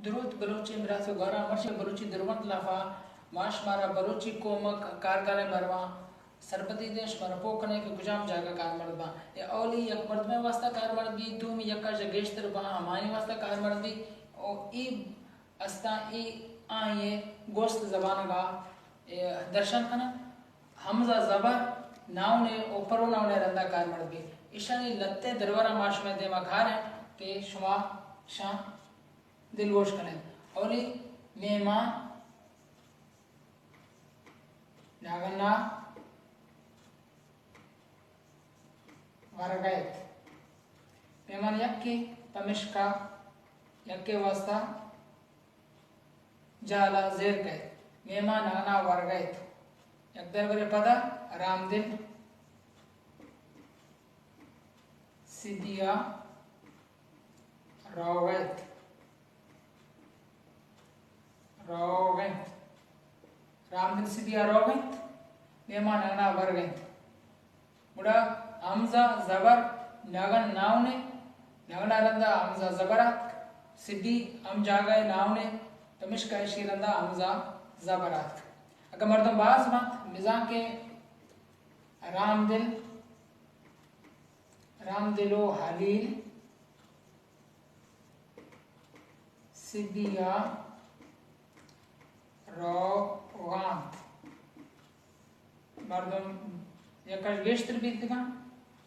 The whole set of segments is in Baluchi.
دروت بلوچی براس ءُ گوھاراں، مرچی بلوچی درونت لافا ما شمارا بلوچی کمک کارگالیں باروا سرپدی دیں، شمارا پوہ کنیں کہ کجام جاگہ کارمرد باں۔ اے اولی یک مردمے واسطہ کارمرد بی، دومی یکا چہ گیشتر باں ہمائی واسطہ کارمرد بی۔ او ای استاں ای آئی گوست زبانگا، اے، درشان کنن۔ ہمزہ زبر ناؤن او پروناؤن رندا کارمرد بی۔ ایشانی لتے درورا ما شمئے دیما کاریں کہ شما شان دلگوش کنیں۔ اولی، مہمان نگنا ورگیت۔ مہمان یکے، پمشکا یکے واسطہ جہلا زیر کئیت۔ مہمان نگنا ورگیت۔ یک درورے پدا، رامدل سدیا روغیت۔ روغیت۔ رامدل سدیا روغیت۔ مہمان نگنا ورگیت۔ گڑا ہمزہ زبر نگن ناؤنے، نگنا رندا ہمزہ زبر آتک، سدی ہم جاگہ ناؤنے، پمشکا ایشی رندا ہمزہ زبر آتک۔ اگہ مردم باز بنت، بزاں کہ رامدل، رامدل و حلیل سدیا روغانت۔ مردم یکش گیشتر بیتگاں،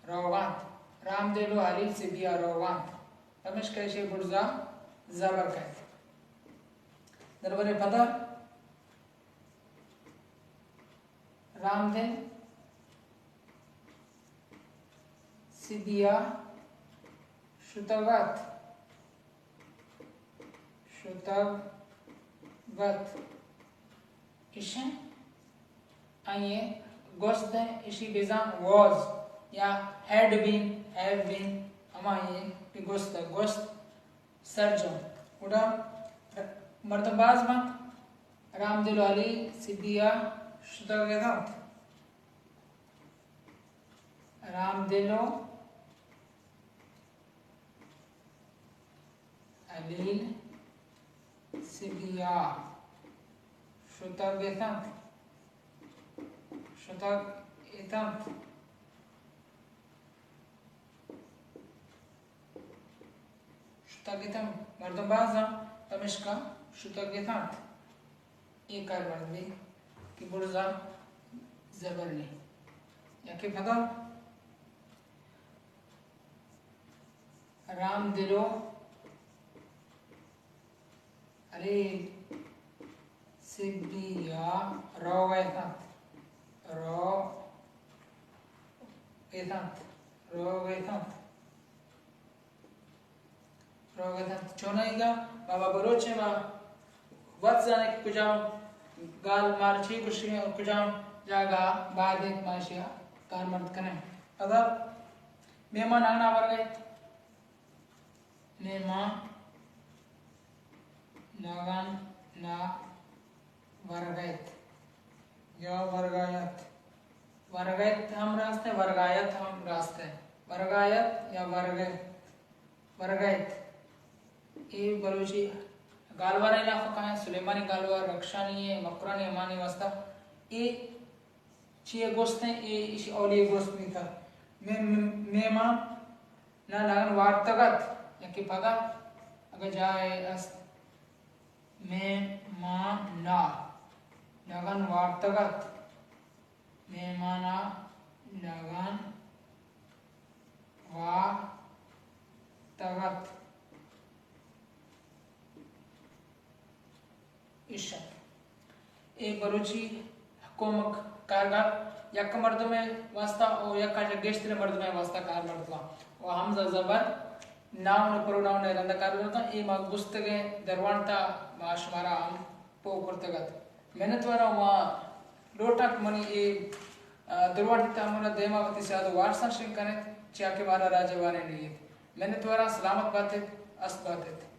روغانت۔ رامدل و حلیل سدیا روغانت۔ پمشکا ایشی برزا زبر کئیت۔ درورے پدا، رامدل سدیا شتگت۔ شتگ بت۔ ایشیں آئی گوست، ایشی بزاں واز یا ہیڈ بین، ہیو بین، ہمائی کہ گوست، گوست سرجم۔ گڑا مردم باز بنت۔ رامدل و حلیل سدیا شتگ اتنت۔ رامدل و حلیل سدیا شتگ اتنت۔ شتگ اتنت۔ شتگ اتنت۔ مردم بازاں، پمشکا شتگ اتنت۔ اے کارمرد بی کہ برزا زبر نی۔ یکے پدا رامدل و حلیل سدیا روغ اتنت۔ روغ اتنت۔ روغ اتنت۔ روغ اتنت۔ چونائیگا بابا بلوچ ما وت زانیں کہ کجام گال مار چی گوشی اور کجام جاگہ باید انت ما اشیا کارمرد کنیں۔ پدا مہمان آنا ورگیت۔ مہمان نگن نا ورگیت یا ورگایت۔ ورگیت ہم راست ہے، ورگایت ہم راست ہے۔ ورگایت یا ورگیت، ورگیت۔ اے بلوچی گالوار علاقہ کا ہے، سلیمانی گالوار، رخشانی ہے، مکرانی، امانی واسطہ۔ اے چیئے گوست ہیں، اے ایشی اولی گوست بیتا۔ مے-، مے-، مہمان نا نگن وارتگت، یکے پدا اگہ جائے است۔ مہمان نا نگن وارتگت۔ مہمانا نگن وارتگت۔ ایش انت۔ اے بلوچی کمک کارگال یک مردمے واسطہ و یکا چہ گیشتریں مردمے واسطہ کارمرد باں۔ و ہمزہ زبر ناؤن و پروناؤن ء رندا کارمرد باں۔ اے ما گوستگیں درونتا ما شمارا ہم پوہ کرتگ ات۔ منتوار آں، ما لوٹاں کہ منی اے، آ، درونتی تامر ء دیما وتی سیاد و وارساں شنگ کنیت، چیا کہ مارا راجوانی نیت۔ منتوار آں، سلامت باتیت، است باتیت۔